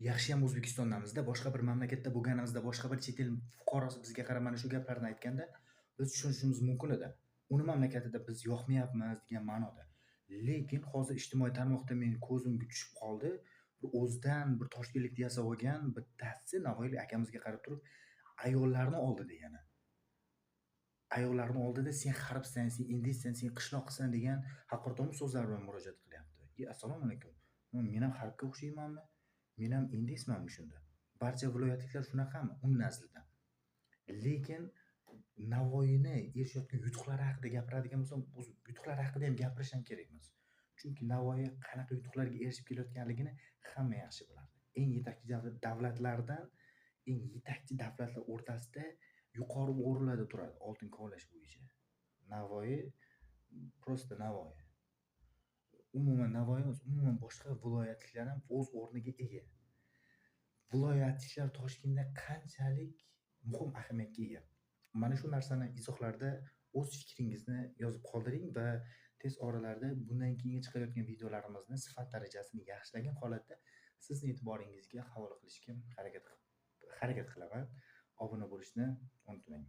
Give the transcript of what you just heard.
Yaxshiyam O'zbekistondamizda, boshqa bir mamlakatda bo'lganimizda, boshqa bir chet el fuqarosi bizga qarab mana shu gaplarni aytganda, biz tushunishimiz mumkin edi. Uni mamlakatida biz yoqmayapmiz degan ma'noda. Lekin hozir ijtimoiy tarmoqda meni ko'zimga tushib qoldi. Bir o'zidan bir toshkentlikda yasab olgan bittasi navoiylik akamizga qarab turib, ayollarni oldida yana. Ayollarni oldida sen g'arbsan, sen indissan, sen qishloqsan degan haqoratomuz so'zlar bilan murojaat qilyapti. E, assalomu alaykum. Men ham g'arbga o'xshaymanmi? Men ham indismanmi shunda? Barcha viloyatliklar shunaqami? Uni nazdida. Lekin Navoiyni erishayotgan yutuqlari haqida gapiradigan bo'lsam, o'zi yutuqlar haqida ham gapirish ham kerak emas. Chunki Navoiy qanaqa yutuqlarga erishib kelayotganligini hamma yaxshi biladi. Eng yetakchi davlatlardan, eng yetakchi davlatlar o'rtasida yuqori o'rinlarda turadi oltin kovlash bo'yicha. Navoiy просто Navoiy. Umuman Navoiy emas, umuman boshqa viloyatliklar ham o'z o'rniga ega. Viloyatliklar Toshkentda qanchalik muhim ahamiyatga ega? Mana shu narsani izohlarda o'z fikringizni yozib qoldiring va tez oralarda bundan keyingi chiqarayotgan videolarimizni sifat darajasini yaxshilagan holatda sizni e'tiboringizga havola qilishga harakat qilaman. Obuna bo'lishni unutmang.